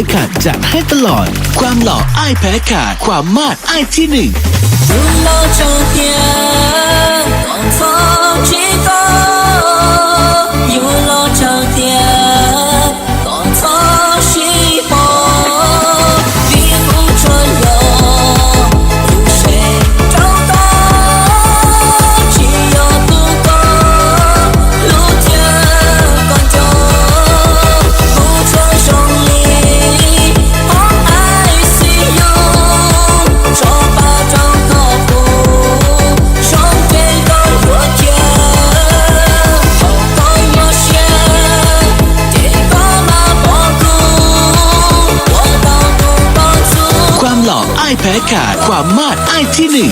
Kham zam haib tas los, khuam los aib phav kham, khuam maj aib thib hwm. Yus los tsaug tiag, kom txhob tsis tau. Yus los tsaug tiag, kom txhob sib pom. Vim kuv tsuas yog tus seem rau tau, tsis yog tus koj hlub thiab koj nco. Kuv tsuas zoo li hauv I C U, tso pab rau koj pum, zoo ces koj yuav cia. Thaum koj nyuaj siab, ces koj mam pom kuv, ua tau tus poj ntxoog. Khuam los aib phav kham, khuam maj aib thib hwm.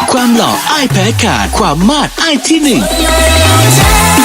Khuam los aib phav kham, khuam maj aib thib hwm.